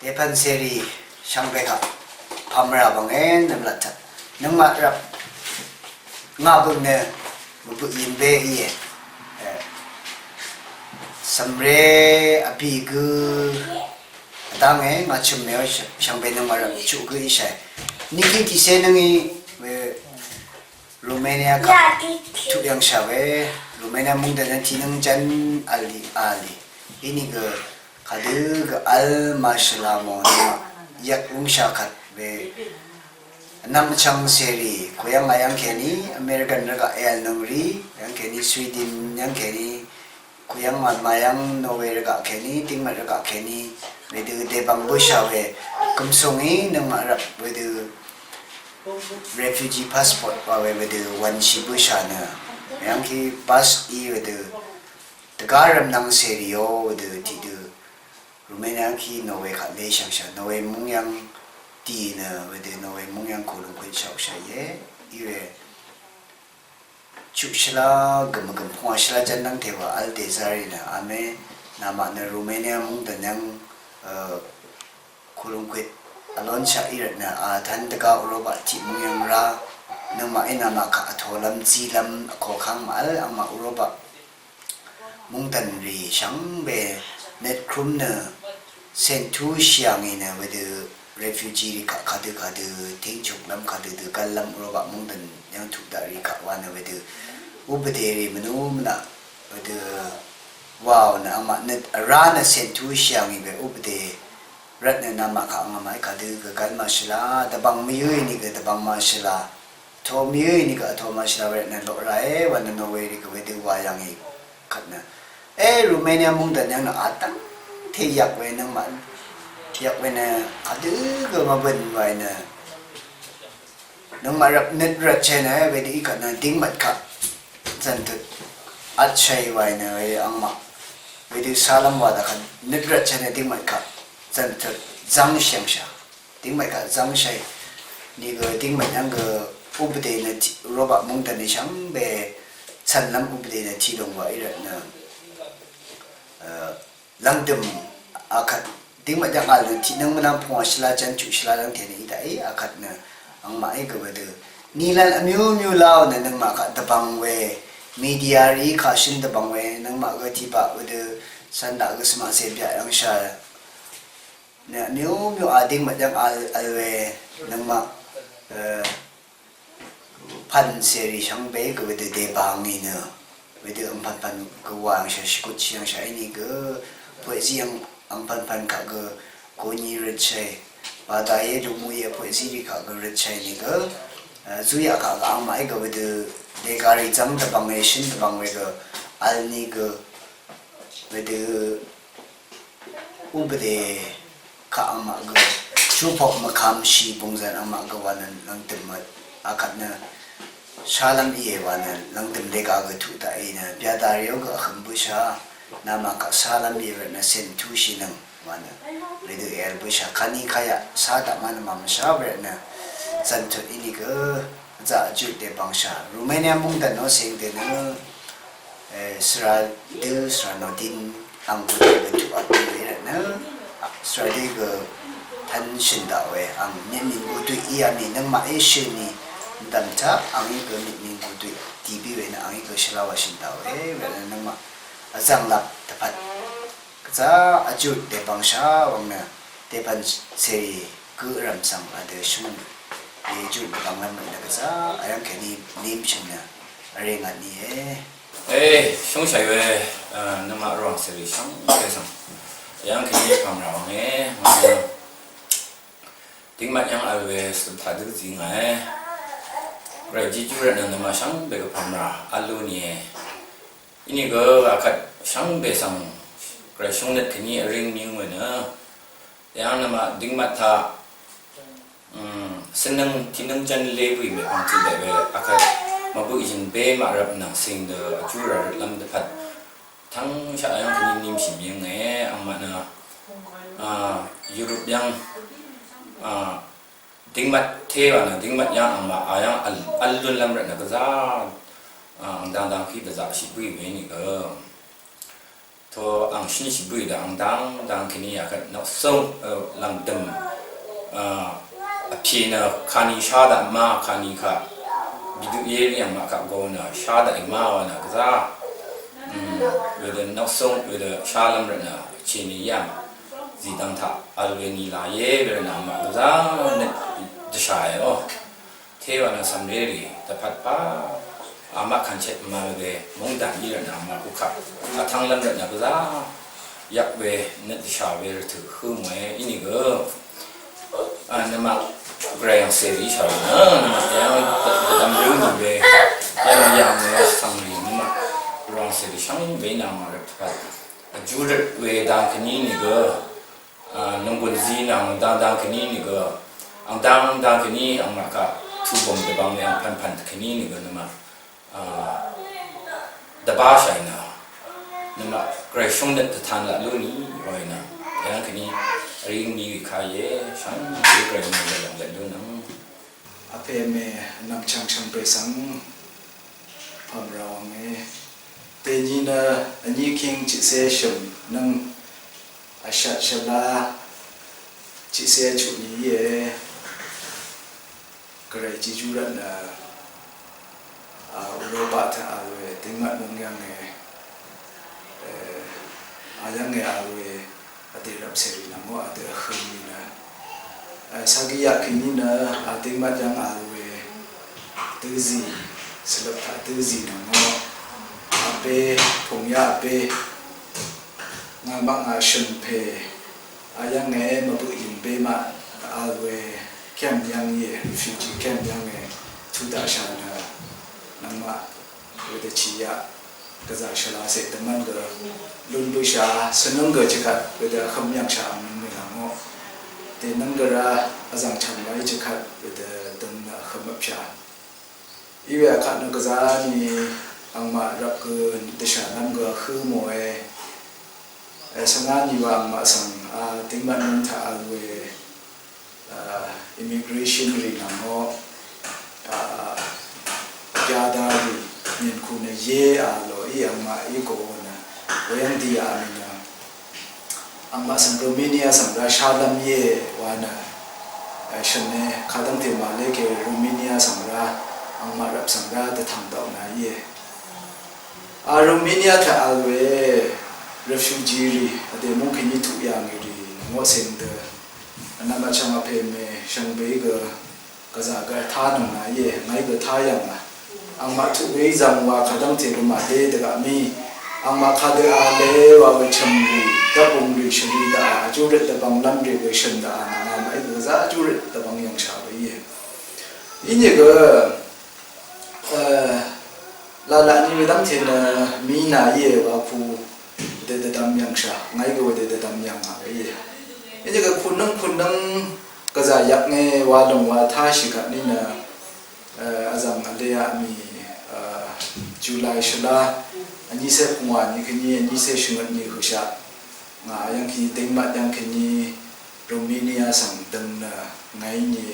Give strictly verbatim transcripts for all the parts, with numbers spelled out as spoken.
Dèpvn seri shvngbe kaq pamra bvnge nvmlat taq nøngmaq rvp ngà bøng nø mvbøq yinbe íe. Eh, Svmre vbì gø vdv́nge ngà chø̀m mèo shvngbe nøngmaq rvp chuq gø íshàe. Niki tiqse nøngi we Romania kaq tuq yv̀ngshà we Romania mungdv̀n tiqnøng jv́n vl lì a lì. Inìgø kadø gø vl màshvla mò nø yvk wúngshà kvt we vnvm vchvng seri kuyv́ng a yv́ng kèní American rvgaq èv̀lnøng rì yv́ng kèní Sweden yv́ng kèní kuyv́ng màl mayv́ng Norway rvgaq kèní dingmvt rvgaq kèní wedø dèbvng bǿshà we gv̀msùng í nøngmaq rvp wedø refugee passport wa we wedø wv̄nshì bǿshà nø yv́ng kí bus í wedø dvgá rvmnvng seri ó wedø tiqdø Romania kí Norway kaq leshvngshà Norway mungyvng dì nø wedø Norway mungyvng kolung kwetshà òkshà íe. Íwe chuq shvlá gø̀m gø̀m pungwà shvlá jv́n dv́ngte wa vl dèzá rì nø ame namaq nø Romania mungdv̀n yv́ng, eh, kolung kwet vlónshaq í rvt nø a tv́n dvgá Europa tiq mungyvng rá nøngmaq í namaq kaq vtolv́m zílv́m vkokv́ng màvl angmaq Europa mungdv̀n rì shvngbe nøt krúm nø sèntu shì yàngì nø wedø refugee rì kaq kadø kadø tingchuklv́m kadø dø gv́llv́m Europa mungdv̀n yv́ng tuq daq rì kaq wa nø wedø ubvde rì mvnú mvnaq wedø waò nø angmaq nøt vrá nø sèntu shì yàngì we ubvde rvt nø namaq kaq angmaq í kadø gø gv́l màshvla dvbvng mvyǿ ínìgø dvbvng màshvla Vtō mvyǿ ínìgø vtō màshvla we rvt nø loq ràe wa nø Norway rì gø wedø wa yàngì kvt nø. E Romania mungdv̀n yv́ng nø a dv́ngte yvk we nøngmaq yvk we nø kadø gø mvbø̀n wa nø. Nøngmaq rvp nøt rvtshì nø wedø í kvt nø dingmvt kaq zv̀ntøt vtshì wa nø we angmaq wedø salv́m wa dvkvt nøt rvtshì nø dingmvt kaq zv̀ntøt zv́ng shvngshà. Dingmvt kaq zv́ngshàì. Nìgø dingmvt yv́ng gø ubvde nø ti, Robert mungdv̀n nì shvngbe cv̀nlv́m ubvde nø tiqlùng wa í rvt nø, eh, lv̀ngdø̀m akvt. Dingmvt yv́ng vl nø tiqnøng mvnvm pungwà shvla jv́n chuq shvla lv́ngte nø í daqí akvt nø angmaqí gø wedø. Nìlv́n vmyú myú láò nø nøngmaq kaq dvbvng we. Media rì kaq shø̀n dvbvng we. Nøngmaq gø tiqbaq wedø. Cv̀n daq gø svmaqcè byaq yv́ngshà. Nø myú myú a dingmvt yv́ng vl, vl we nøngmaq, eh, pv̀n seri shvngbe gø wedø debang í nø. Wedø angpv̀npv̀n gø wa yv́ngshà shvkut shì yv́ngshà ínìgø. Poezi ang, angpv̀npv̀n kaq gø goni røtshàì. Bada ye lumuye poezi rì kaq gø røtshàì nìgø. Eh, zuyaq kaq gø angmaqí gø wedø degari zv́ng dvbvng we shø̀n dvbvng we gø. Vl nìgø. Wedø Ubvde kaq angmaq gø shupok mvkamshi bungzan angmaq gø wa nø lvngdøm mvt akvt nø shalvm íe wa nø lvngdøm dega gø tuq daq í nø byadar yo gø vhøm bøsha namaq kaq shalvm íe wa nø sin tushi nøng wa nø wedø el bøsha kani kaya sa daq ma nø mamsha wa nø zan tut íni gø za jut de bangsha Romania mungdan no sing de nø Eh, svra dø svra nodin ang gudø gø tuq at dø we rvt nø svra dø gø tán shø̀n daq we ang myemin gudø í a mì nøngmaq é shø̀n ni ndv̀m taq ang í gø myemin gudø dì bí we nø ang í gø shvla wa shø̀n daq we rvt nø nøngmaq vzv̀ng lap dvpvt Gvza vjut dèbvngsha wvng nø dèbvng cèrì gø vrv̀m svng vdø shvngø. Dèjut dvbvng lv́m nø gvza vyv̀ng kèní nim shø̀ng nø vrè ngvt nìe. E, shóngshàì we, e, nøngmaq rvwàng cèrì shvngbe svng vyv̀ng kèní pv̀m rà wvnge, wvng nø dingmat yv́ng vl we svng taq dø zí ngàe. Gvray Jejú rvt nø nøngmaq shvngbe gø pv̀m rà vl lú nìe. Inìgø akvt shvngbe svng Gvray shvngnøt kèní vríng mìng we nø. Yv́ng nøngmaq dingmat taq, mm, cvnøng tiqnøng jv́n lé bø̀ì mèpvng tiq lè we akvt mvbøq yìn bé maq rvp nvng cing dø vjú rà røtlv́m dvpvt. Tv́ngshaq yv́ng kèní nimshì mìng e, angmaq nø, a, Europe yv́ng, a, dingmat té wa nø dingmat yv́ng angmaq a yv́ng vl, vl lúnlv́m rvt nø gvza, a, ang dang dang kí dvzaqshì bø̀ì we nìgø. Ang shvnishì bø̀í dø ang dang dang kèní yà kvt noksong, e, lvngdø̀m, e, vpì nø kani shá daq ma kani kaq bidø yé rì ang maq kaq go nø shá daq í ma wa nø gvzá. Mm, wedø noksong wedø shálv́m rvt nø chèní yàng zìdvng taq vl we ni la yé we rvt nø maq gvzá nø dvshà yó. Tewa nø samrerì dvpvt pa amaq kanchek mvl we mungdan í rvt nø amaq ukaq vtvnglv́m rvt nø gvzá yaq we nø dvshà we rvtø̀ hø mòe ínìgø. A, nø maq gvray ang seri shà nø, nø maq yaq dvdvm rø nì we, yaq yaq we samrì nø maq gvray ang seri shvngbe nà maq rvt dvpvt vjú rvt we dang kèní nìgø. A, nunggun zi nvng dang dang kèní nìgø. Ang dang dang kèní ang maq kaq tubom dvbang we ang pvnpvn kèní nìgø nø maq, a, dvbashà í nø. Nø maq gvray shúngnøt dvtan laq lú nì wa í nø. Dang kèní ring nì wì kà yé shvngbe gvray nø laq laq lú nø. Vpè mè nvmchvng shvngbe svng pvmra wvnge. Dèní nø vní king chiqsé shø̀m nvng vshat shvlá chiqsé vchuq ni íe. Gvray Jejú rvt nø, a, Europa taq vl we dingmat mung yv́nge, e, a yv́nge vl we vdè rvp seri nvng o vdè vhøm ni nø, e, sagi yaq kèní nø, a, dingmat yv́ng vl we døzi svløp taq døzi nvng o vbe pung yaq vbe ngà maq ngà shø̀m pè a yv́nge mvbøq yìn be maq vl we camp yv́ng íe, refugee camp yv́nge tudaq shà nø nvng maq wedø chì yaq gvzà shvlá sè dvmvn gø lún bøshà svnøng gø chvkvt wedø vhøm yv̀ngshà ang nvng mø lv̀ngò. Dènvng gø rá vzv̀ng chv̀m lái chvkvt wedø døng nø vhøm vpshà. Iwe akvt nø gvzà ni angmaq rvp gø dvshà nvm gø hø mòe. E, svngá ni wa angmaq svng a dingmat nvm taq vl we a, immigration rì nvng o, a, gyada rì nyinkunø ye a lo í angmaq í go nø weng di a mi nø angmaq svng Romania svng ra shalvm ye wa nø, a, shønne kadvng te male ke Romania svng ra angmaq rap svng ra dvtang dau na ye. A, Romania taq al we refugee rì, a, de mungkini tuq yang rì nvng o seng dø. Anam achang apè mè shvngbe gø gvzà gø tánøng na íe, ngàí gø tá yv̀ngà. Angmaq tuq we í zvng wa kadv́ngte gø màdé dvgaq mí. Angmaq kadø a le wa we chø̀m rì, dvbung rì, shvri dvgaq, vjú røt dvbvng lv́m rì we shø̀n dvgaq nà ngàí gø gvzà vjú røt dvbvng yv̀ngshà we íe. Inìgø, e, lalaq ni wedv́ngte nø mí nà íe wa ku dø dvdvm yv̀ngshà, ngàí gø wedø dvdvm yv̀ngà we íe. Inìgø kunnøng kunnøng gvzà yvknge wa lòng wa táshì kvtní nø, e, vzv̀ng vleaq mì, e, July shvlá, vnícé pungwà ni kèní, vnícé shvngøt ni høshaq. Ngà yv́ng kèní dingmat yv́ng kèní Romania svng døng nø ngàí ni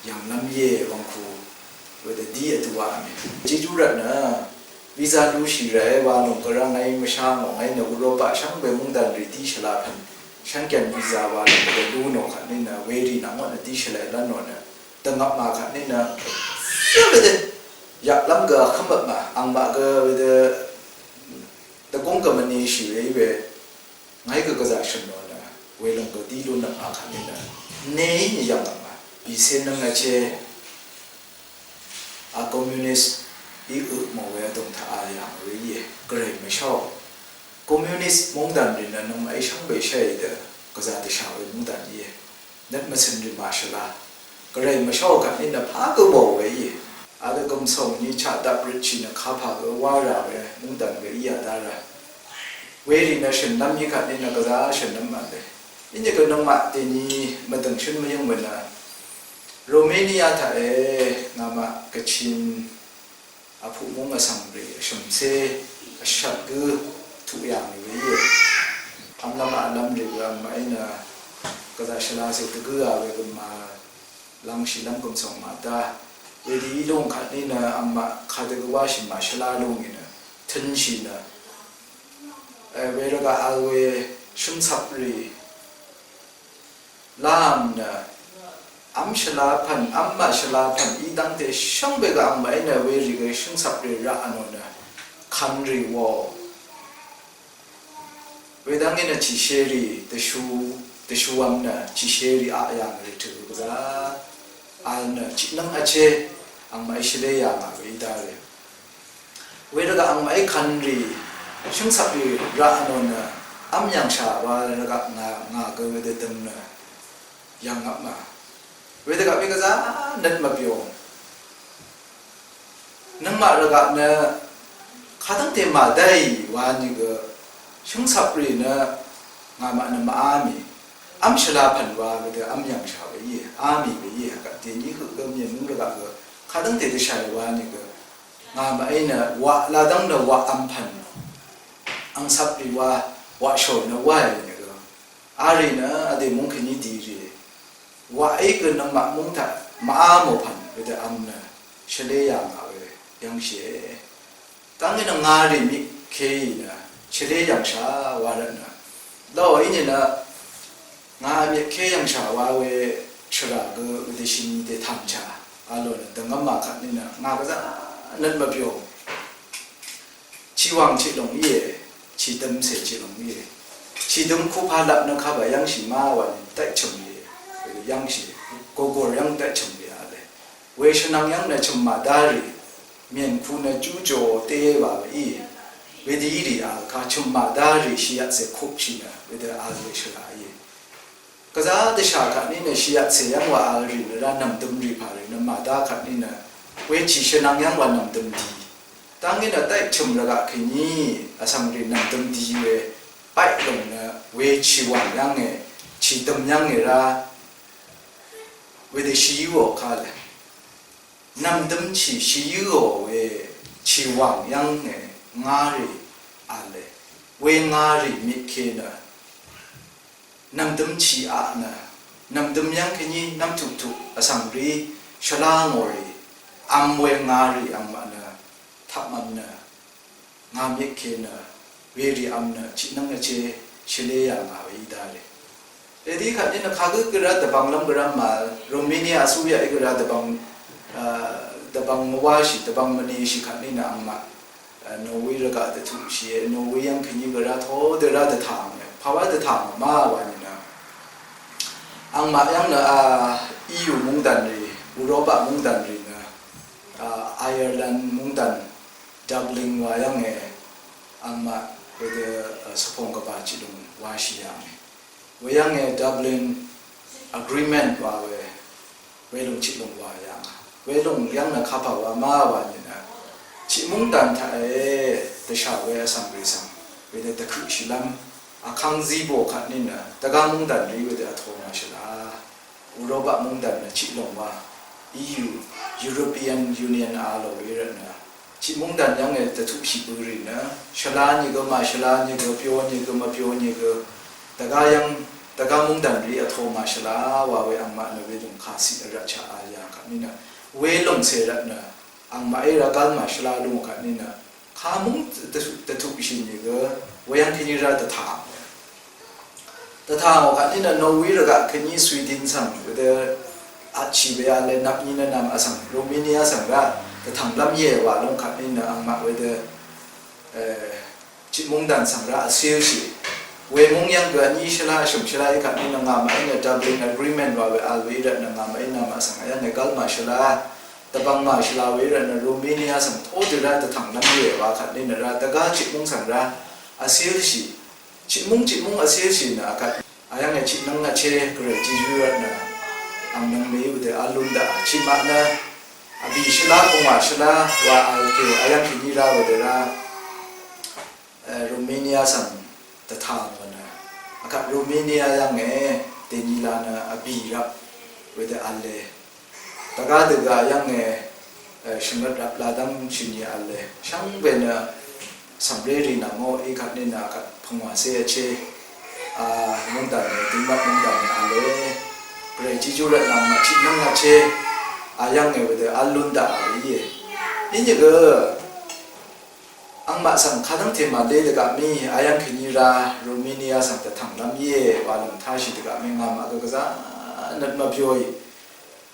yv̀nglv́m íe wv̀ngku. Wedø di vdua mì. Jejú rvt nø visa lushì rvt wa lòng gvrvng ngàí mvshá ngò ngàí nø Europa shvngbe mungdan rì di shvlá pvn. Schengen visa wa lòng gvrvng lu nò kvtní nø werì nvng wvt nø di shvlá lv́n nò nø. Dvngvp ma kvtní nø. Wedø yaqlv́m gø vhvmvp ma. Angmaq gø wedø dvgúng gø mvnishì we í we. Ngàí gø gvzà shø̀n nò nø, welòng gø dí lún nvng a kàní nø, nèí nì yv̀ng nvng a, bìcé nvng a che, a communist í ø mò we vdòng taq a yàng we íe, gvray mvsháò. Communist mungdàn rì nø nvng màí shvngbe sháì dø, gvzà dvshà we mungdàn íe. Nøt mvcø̀n rì màshvla. Gvray mvsháò kàní nø pà gø bò we íe. Adø gø̀msòng ni chaq dap røtshì nø kapà gø wá rà we, mungdàn we íe dá rà. Werì nø shø̀nlv́m í kvtní nø gvzá shø̀nlv́m màdø. Inìgø nøngmaq dèni mvdø̀ng shǿn mvyǿng mvnø Romania taqe ngàmaq Gvchin vpuq múng vsvng rì vshø̀mcé vshvt gǿ tuq yà ngì we íe. Vmlv́m vlv́m rì gø vmaqí nø gvzà shvlacè dvgǿ a we gø ma lvngshìlv́m gø̀msòng màdá. Wedø í lúng kvtní nø angmaq kadø gvwáshì màshvlá lú ngì nø tø̄nshì nø, Wervgaq vl we shø̀ngcvprì lám nø v́m shvlá pv̀n, v́m màshvlá pv̀n í dv́ngte shvngbe gø angmaqí nø werì gø shø̀ngcvprì raq vnò nø kvnrì wò. Wedv́ngí nø chìsherì dvshu, dvshu v́m nø chìsherì aq yà ngì rì tø̀ gvzá vl nø chitnǿng vché angmaqí shvlé yà ngà we í dá rì. Wervgaq angmaqí kvnrì shø̀ngcvprì raq vnò nø v́m yv̀ngshà wa rvgaq ngà, ngà gø wedø døng nø yv̀ngvp mà. Wedvgaq we gvzá nøt mvbyò. Nøngmaq rvgaq nø kadv́ngte màdáì wa nìgø shø̀ngcvprì nø ngàmaq nø màá mì. V́m shvlá pv̀n wa wedø v́m yv̀ngshà we íe, á mì we íe, gvp dèní høq gø mì nǿng rvgaq gø kadv́ngte dvshàì wa nìgø ngàmaqí nø waq ladv́ng nø waq v́m pv̀n angcvprì wa waq shòr nø wáì nìgø arì nø vdè mungkèní dìrì waqí gø nøngmaq múng taq màá mò pv̀n wedø v́m nø shvlé yà ngà we yv́ngshìe. Dv́ngí nø ngarì mik keì nø shvlé yv̀ngshà wa rvtnø lò í nìnø ngà mik ke yv̀ngshà wa we shvrà gø wedø shini dètàngshà a lò nø dvngv́m màkvt nìnø ngà gvzá nøt mvbyò. Chìwàng chitnǿng íe, chìdøm cè chitnǿng íe. Chìdøm kupa lap nø kaba yv́ngshì má wa nì dvchø̀m íe. Wedø yv́ngshì gogor yv́ng dvchø̀m íe a le. We shvnvng yv́ng nø chø̀m màdárì, myèn ku nø jújò té wa we í. Wedø í rì a ka chø̀m màdárì shì yvtse kupshì nø wedø a we shvrà íe. Gvzá dvshà kvtní nø shì yvtse yv́ng wa a rì nø rá nv̀mdøm rì pà rì nø màdá kvtní nø we chì shvnvng yv́ng wa nv̀mdøm di. Dv́ngí nø dvchø̀m rvgaq kèní vsvng rì nv̀mdøm di we baiq lòng nø we chìwàng yv́nge, chìdøm yv́nge rá wedø shì yǿò ka le. Nv̀mdøm chì shì yǿò we chìwàng yv́nge ngarì a le. We ngarì mik ke nø nv̀mdøm chì aq nø nv̀mdøm yv́ng kèní nv́m tuqtuq vsvng rì shvlá ngò rì v́m we ngarì angmaq nø tvpmvm nø ngà mik ke nø werì v́m nø chitnǿng vché shvlé yà ngà we í dá le. Edí kvtní nø kagǿ gvrá dvbvng lv́m gvrá màvl Romania vsúyaq í gvrá dvbvng, a, dvbvng mvwáshì dvbvng mvneshì kvtní nø angmaq, a, Norway rvgaq dvtuqshìe. Norway yv́ng kèní gvrá todø rá dvtànge. Pàwá dvtàng má wa nìnø angmaq yv́ng nø, a, E U mungdàn rì, Europa mungdàn rì nø, a, Ireland mungdàn Dublin wa yv́nge angmaq wedø, a, svpong gvbà chitnǿng wáshì yànge. Weyv́nge Dublin Agreement wa we, welung chitnǿng wa yànga. Welung yv́ng nø kapà wa má wa nìnø chitmungdàn taq e dvshà we vsvng rì svng wedø dvkøqshìlv́m vkvng zí bò kvtní nø dvgá mungdàn rì wedø vtō màshvla. Uropa mungdàn nø chitnǿng wa E U, European Union a lò we rvtnø chitmungdàn yv́nge dvtuqshì bø rì nø shvla nìgø màshvla nìgø pyo nìgø mvpyo nìgø dvgá yv́ng dvgá mungdàn rì vtō màshvla wa we angmaq nø welung kàciq vrvtshaq a yà kvtní nø welung cè rvtnø angmaqí rá gál màshvla lúng kvtní nø kamúng dvtuq, dvtuqshì nìgø weyv́ng kèní rá dvtà. Dvtà ngò kvtní nø Norway rvgaq kèní Sweden svng wedø atshì we a le nvpni nø nvm vsvng Romania svng rá dvtv̀nglv́m íe wa lúng kvtní nø angmaq wedø, e, chitmungdàn svng rá vsilshì. Wemung yv́ng gø vní shvla vshø̀m shvla í kvtní nø ngàmaqí nø Dublin Agreement wa we a we í rvtnø ngàmaqí nvm vsvng yv́nge gál màshvla dvbvng màshvla we í rvtnø Romania svng todø rá dvtv̀nglv́m íe wa kvtní nø rá dvgá chitmung svng rá vsilshì. Chitmung chitmung vsilshì nø akvt ayv́nge chitnǿng vché gvray Jejú rvtnø ang nøng mèí wedø vl lún daq chitmaq nø vbì shvla pungwà shvla wa vl kè ayv́ng kèní rá wedø rá, e, Romania svng dvtà ngò nø akvt Romania yv́nge dèní la nø vbì rvp wedø vl le. Dvgá dø gá yv́nge, e, shvngøt rvp ladv́ng shø̀n yà v̄le. Shvngbe nø cv̀mré rì nv̀ngó í kvtní nø akvt pungwàcé vché, a, mungdàn nø, døngmaq mungdàn nø v̄le. Gvray Jejú rvtnvng màchitnǿng vché, a yv́nge wedø vl lún daq v̄le íe. Inìgø, a Maq svng kadv́ngte màlé dvgaq mí ayv́ng kèní rá Romania svng dvtv̀nglv́m íe wa lòng táshì dvgaq mí ngàmaq gø gvzá nøt mvbyoì.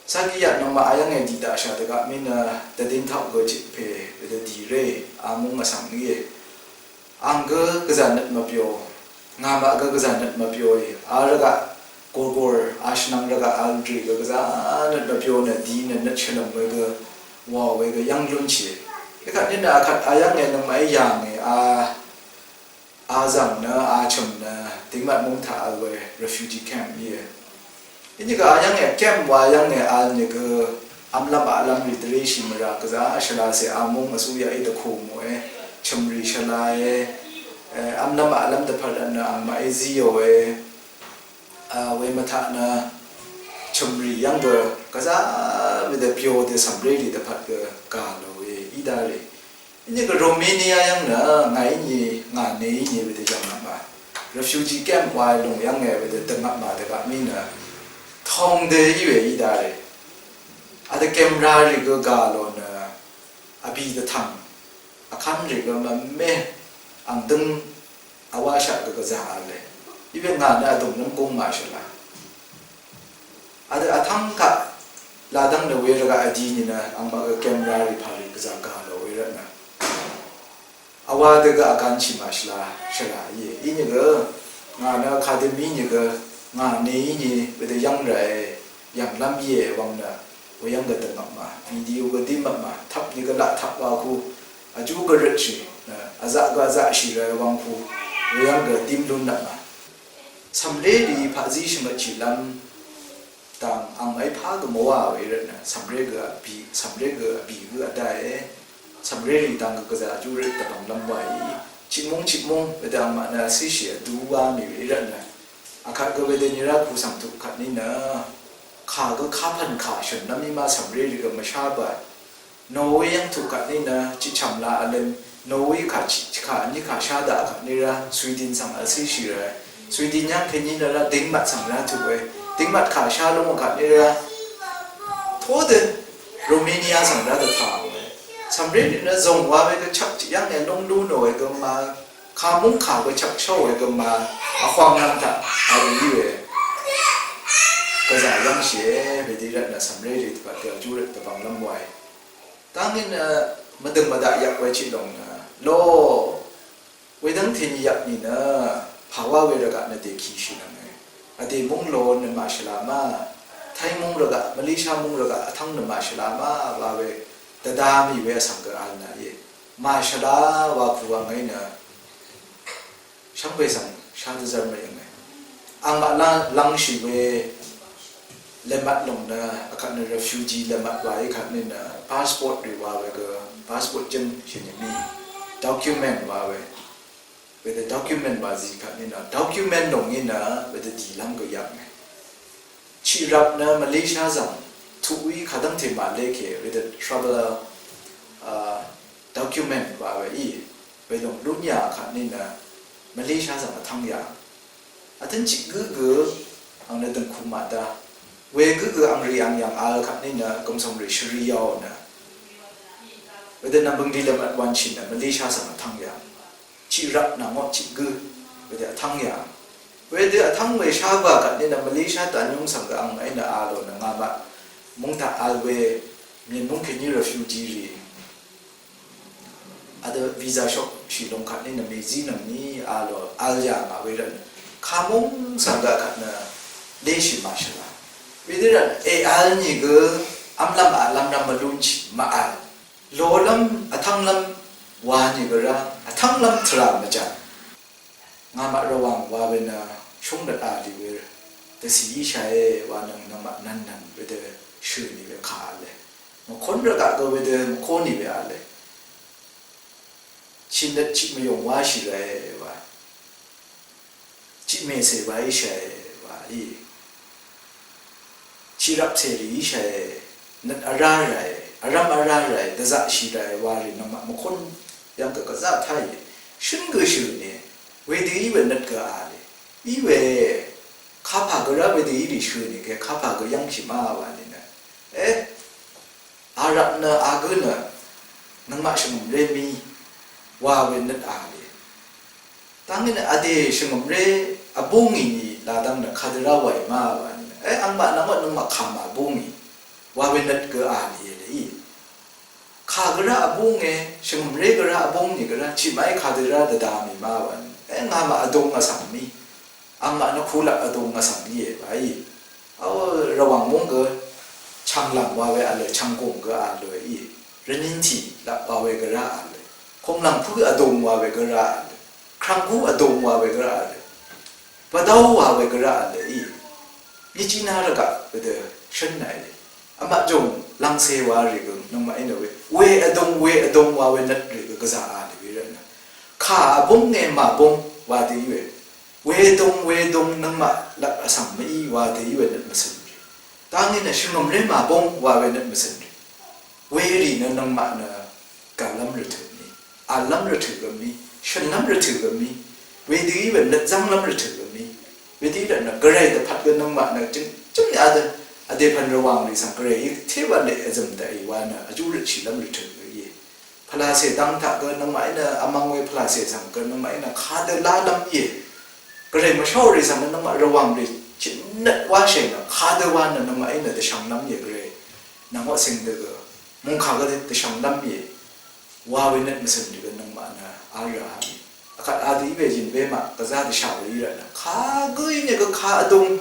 Sá gíyaq nøngmaq ayv́ng èdì daqshà dvgaq mí nø dvdíng taq gø tiq pè dvdì ré amúng vsvng íe. Ang gø gvzà nøt mvbyo, ngàmaq gø gvzà nøt mvbyoì. A rvgaq gogor a shvnvng rvgaq a rì gø gvzà nøt mvbyo nø di nø nøt shvlvm we gø wa we gø yv́ng lúnshì. Ekvt nínø akvt ayv́ng e nøngmaq í yàngì a a zv̀ng nø a chø̀m nø dìngmat múng taq vl we refugee camp íe. Inìgø ayv́ng e camp wa yv́ng e vl nìgø vmlv́m aqlv́m rì dvréshì mvrà gvzà shvlacè amúng vsúyaq í dvkù mòe chø̀mrì shvlae, e, vmlv́m aqlv́m dvpvt nø angmaq í zíòe, a, we mvtaq nø chø̀mrì yv́ng gø gvzà wedø byo dø cv̀mrérì dvpvt gø gà lòe í dárì. Inìgø Romania yv́ng nø ngà íni ngà ne íni wedø yv̀ngvpmà. Refugee camp wa lùng yv́ng e wedø dvngvpmà dvgaq mí nø tongde í we í dárì. Adø camp rarì gø gà lò nø vbì dvtv̀ng vkv́nrì gø mvme ang døng vwáshaq gø gvzà vle. Iwe ngà nø vdùng nv́m gúng màshvla. Adø vtv́ng kaq ladv́ng nø we rvgaq vdi nìnø angmaq gø camp rarì pàrì gvzà gà lò we rvtnø vwa dø gø vganshì màshvla shvla íe. Inìgø ngà nø kadø mí nìgø ngà ne íni wedø yv́ng ràe yv̀nglv́m íe wvng nø weyv́ng gø døngvpmà. Video gø dímvpmà. Tvp nìgø laq tvp wa ku vjú gø røtshì nø vzaq gø vzaqshì ràe wvng ku weyv́ng gø dím lúnvpmà. Cv̀mrérì paqzí shvngøtshìlv́m dang ang èpá gø mvwá we rvtnø cv̀mré gø vbì, cv̀mré gø vbì gø vdáe. Cv̀mrérì dang gø gvzà vjú røt dvbvnglv́m wàí. Chitmúng chitmúng wedø angmaq nø vcíshì vdú wá mì we rvtnø akvt gø wedø nìrá ku svng tuq kvt nínø kà gø kapv̀n kà shø̀n nv́m í má cv̀mrérì gø mvshá bàe. Norway yv́ng tuq kvt nínø chichv̀m la vløn Norway kà chichv̀m kà vní kà shá daq kvt nírá Sweden svng vcíshì ràe. Sweden yv́ng kèní nø rá dingmat svng rá tuq we. Dingmat kà shá lúng kvt nírá todø Romania svng rá dvtà we. Cv̀mré nìnø zòng wa we gø chvk yv́ng e lúng lú nò we gø ma kàmúng kà we chvk shó we gø ma vhwang nvng taq vlú í we. Gvzà yv́ngshìe wedø rvtnø cv̀mrérì dvpvt gø vjú røt dvbvnglv́m wae. Dangí nø mvdø̀ng mvdaq yvk we chit lòng nø lo wedv́ngte ni yvk nìnø pàwá we rvgaq nø dèkishì nvnge. Vdè múng lo nø màshvla ma, Thai múng rvgaq, Malaysia múng rvgaq vtv́ng nø màshvla ma wa we dvda mì we vsvng gø vl nà íe. Màshvla wa ku wa ngàí nø shvngbe svng shá dvzv́r mvyø̀nge. Angmaq lv́ngshì we lvmat lòng nø akvt nø refugee lvmat wa í kvt nínø passport rì wa we gø passport jø̀n shì nìmí document wa we. Wedø document wa zí kvt nínø document lòng í nø wedø dìlv́m gø yv̀nge. Chiqrap nø Malaysia svng tuq í kadv́ngte màlé kè wedø travel, a, document wa we í. Welòng lún yà kvt nínø Malaysia svng vtv́ng yà. Vtøn chit gǿ gø ang nø døngku màdá. Wegǿ gø ang rì ang yv̀ng vl kvt nínø gømsòng rì shvri yàò nø wedø nv̀mbøng dì lvmat wanshì nø Malaysia svng vtv́ng yà. Chiqrap nvngoq chit gǿ wedø vtv́ng yà. Wedø vtv́ng we shá gvà kvt nínø Malaysia tanyúng svng gø ang màí nø a lò nø ngàmaq múng taq vl we Myen múng kèní refugee rì. Adø visa shokshì lòng kvt nínø mèzí nvng ní a lò vl yà ngà we rvtnø. Kàmúng svng gø kvt nø léshì màshvla. Wedø rvtnø èvl nìgø vmlv́m vlv́m rvm mvlúnshì màvl. Lolv́m vtv́nglv́m wa nìgø rá vtv́nglv́m tvrà mvjv̀ng. Ngàmaq Rvwàng wa we nø shúngnøt a lì we dvcì íshàe wa nøng nøngmaq nv̀nnv̀n wedø shø̀ nì we kà vle. Mvkón rvgaq gø wedø mvkó nì we vle. Chìnøt chit mvyùng wáshì ràe wa. Chit mècè wa íshàe wa í. Chirap cèrì íshàe, nøt vrá ràe, vrv́m vrá ràe, dvzaqshì ràe wa rì nøngmaq mvkún yv́ng gø gvzá táìe. Shǿn gø shø̀ nìe, wedø í we nøt gø a lè. Í we kapà gø rá wedø í rì shø̀ nìke, kapà gø yv́ngshì má wa nìnø. E, a rvp nø a gǿ nø, nøngmaq shvngø̀mré mí, wa we nøt a lì. Tangí nø vdè shvngø̀mré vbúngì nì ladv́ng nø kadø rá wàì má wa nì. E, angmaq nvng nøngmaq kà màbúngì wa we nøt gø a lì lèí. Kà gø rá vbúnge, shvngø̀mré gø rá vbúngì gø rá, chìmaqí kadø rá dvda mì má wa nì. E, ngàmaq vdung vsvng mì. Angmaq nø kulaq vdung vsvng íe wa í. Aò, Rvwàng múng gø chv̀nglv̀ng wa we a lè, chv̀nggùng gø a lè í. Rvnintì laq wa we gø rá a lè. Kùnglv̀ng pǿ vdung wa we gø rá a lè. Krv̀nggú vdung wa we gø rá a lè. Bvdáu wa we gø rá a lè í. Nìjìnà rvgaq we dø shø̀n nà í. Vmaqjùng lvngcè wa rì gø nøngmaqí nø we. We vdung, we vdung wa we nøt rì gø gvzà a lè we rvtnø. Kà vbúnge màbúng wa dø í we. Wedung, wedung nøngmaq laq vsvng mv-í wa dø í we nøt mvcø̀n rì. Dangí nø shvngø̀mré màbóng wa we nøt mvcø̀n rì. Werì nø nøngmaq nø gàlv́m rvtø̀ mì, v̀llv́m rvtø̀ gø mì, shø̀nlv́m rvtø̀ gø mì, wedø í we nøt zv́nglv́m rvtø̀ gø mì. Wedø í rvt nø gvray dvpvt gø nøngmaq nø jøng, jøng yadø vdè pv̀n Rvwàng rì svng gvray í té wa leq vzø̀m daqì wa nø vjú røtshìlv́m rvtø̀ gø íe. Pvlacè dang taq gø nøngmaqí nø vmvng we pvlacè svng gø nøngmaqí nø kadø lálv́m íe. Gvray mvsháò rì svng nø nøngmaq Rvwàng rì chit nøt wáshè nø kadø wa nø nøngmaqí nø dvshvnglv́m íe gvray. Nvng waqcing dø gø mungkà gø dvshvnglv́m íe. Wa we nøt mvcø̀n rì gø nøngmaq nø vl rà mì. Vkvt adø í we yìn we maq gvzá dvshà we í rvt nø kagǿ í nø gø ka vdung.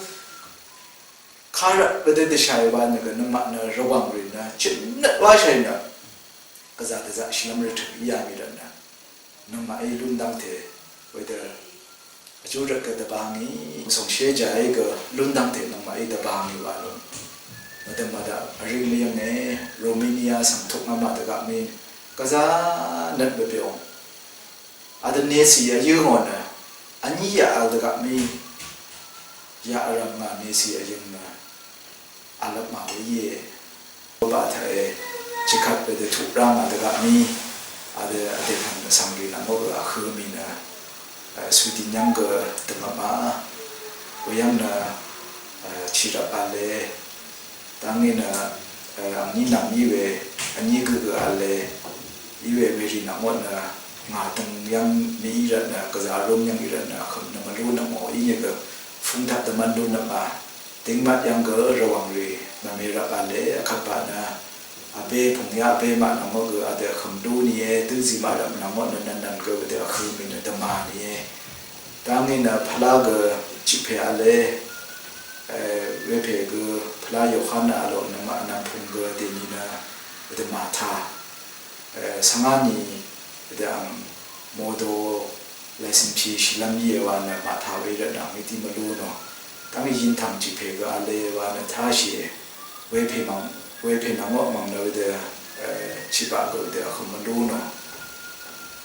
Karvt wedø dvshàì wa nø gø nøngmaq nø Rvwàng rì nø chit nøt wáshàì nø gvzà dvzaqshìlv́m rvtø̀ í yà mì rvt nø nøngmaqí lún dv́ngte wedø vjú rvt gø dvbangì mvsòngshéjàí gø lún dv́ngte nøngmaqí dvbangì wa lún. Mvdø̀m mvdaq vríng mvyønge Romania svng tukngvm màdvgaq mì gvzà nøt bvbyong. Adø nesi ayøng nø vní yaq al dvgaq mì yaq arvm ngà nesi ayøng nø alvp màwe íe. Baq taqe chikvt wedø tuq rá ngà dvgaq mì adø adø pv̀n vsvng rì nvng gø vhø mì nø, e, Sweden yv́ng gø dvngvp ma weyv́ng nø, e, chirvp ale. Dangí nø, e, angní nvng í we, angní gø gø ale, í we werì nvng nø, ngà døng yv́ng mì í rvt nø, gvzà róm yv́ng í rvt nø, vhø̀m nø mvlú nø mò í nø gø, fúng taq dvmvn lú nø ma, dingmat yv́ng gø Rvwàng rì, mvme rvp ale, vkvt baq nø, vbe pung yaq vbe maq nvng gø, adø vhø̀m lú nìe, dø zí maq rvp nvng nø, nvn nvn gø, wedø vhø̀m mì nø, dvma nìe. Dangí nø pvlá gø chipè ale, e, wepè gø pvlá Yohan nø alo nøngmaq nvmpung gø dèní nø wedø màtà, e, svngá ni wedø ang modo laisinpi shìlv́m íe wa nø màtà we rvt nø ang wedí mvlú nò. Dangí yintv̀ng chipè gø ale wa nø táshìe. Wepè mvng, wepè nvng waq mvng nø wedø, e, chibaq gø wedø vhø̀m mvlú nò.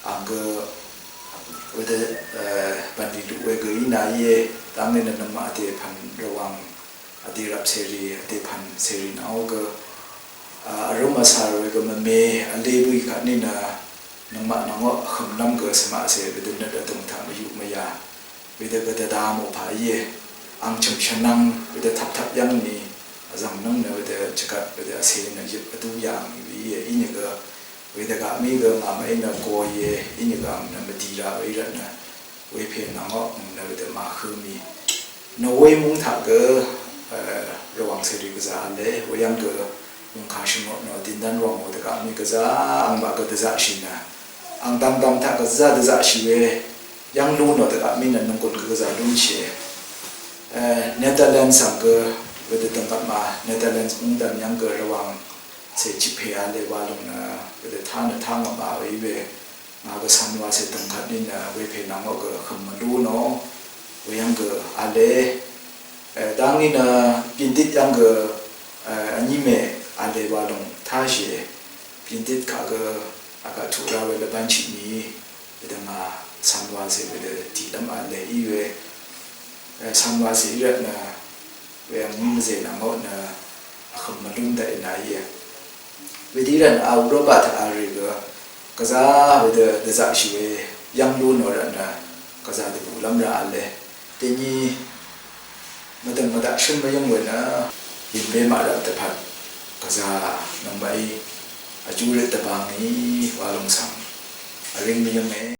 Ang gø wedø, e, bv̀nlì luq we gø í na íe, dangí nø nøngmaq vdè pv̀n Rvwàng, vdè rvp cèrì, vdè pv̀n cèrì nvng gø, a, vrúm vsvr we gø mvme, vle bø í kvt ní nø, Nøngmaq nvng waq vhø̀mlv́m gø svmaqcè wedø nøt vdùng taq mvyuq mvyà wedø gø dvda mò pà íe. Ang chø̀m shvnvng wedø tvptvp yv́ng ni vzv̀ng nǿng nø wedø chvgvt wedø vcè nø yøp vdú yà ngì we íe. Inìgø wedø gaq mí gø ngàmaqí nø go íe. Inìgø ang nø mvdi ra we í rvtnø wepè nvng waq mø̀ng nø wedø màhø mì. Nòwe mung taq gø, e, Rvwàng cèrì gvzà v̄le, weyv́ng gø mungkà shvngøt nò dìndv́n wv̀ngò dvgaq mì gvzà, angmaq gø dvzaqshì nø. Ang dv̀mdv̀m taq gvzà dvzaqshì we, yv́ng lú nò dvgaq mì nø nònggùn gø gvzà lúnshìe. E, Netherlands svng gø, wedø dv̀ngvp ma, Netherlands mungdv̀m yv́ng gø Rvwàng cè chipè v̄le wa lúng nø, wedø tá nø tá ngvp ma we í we. Ngà gø cv̀n wacè dø̀ngkvt nìnø wepè nvng waq gø vhø̀m mvlú nò. Weyv́ng gø v̄le, e, dv́ngí nø Pyindit yv́ng gø, e, vní mè v̄le wa lúng táshìe. Pyindit kaq gø akaq tuq ra we lvbán chit nì. Wedø ngà cv̀n wacè wedø tiqlv́m v̄le í we. E, cv̀n wacè í rvtnø Weyv́ng mvzè nvng waq nø vhø̀m mvlún daqì nà íe. Wedø í rvtnø Europa taq v̄l rì gø gvzà wedø dvzaqshì we yv́ng lú nò rvtnø gvzà dvbùlv́m rà v̄le. Dèní mvdø̀ng mvdaq shǿn mvyǿng we nø yìnbé maq rvt dvpvt gvzà nøngmaqí vjú røt dvbang í wa lúng svng Vring mvyønge.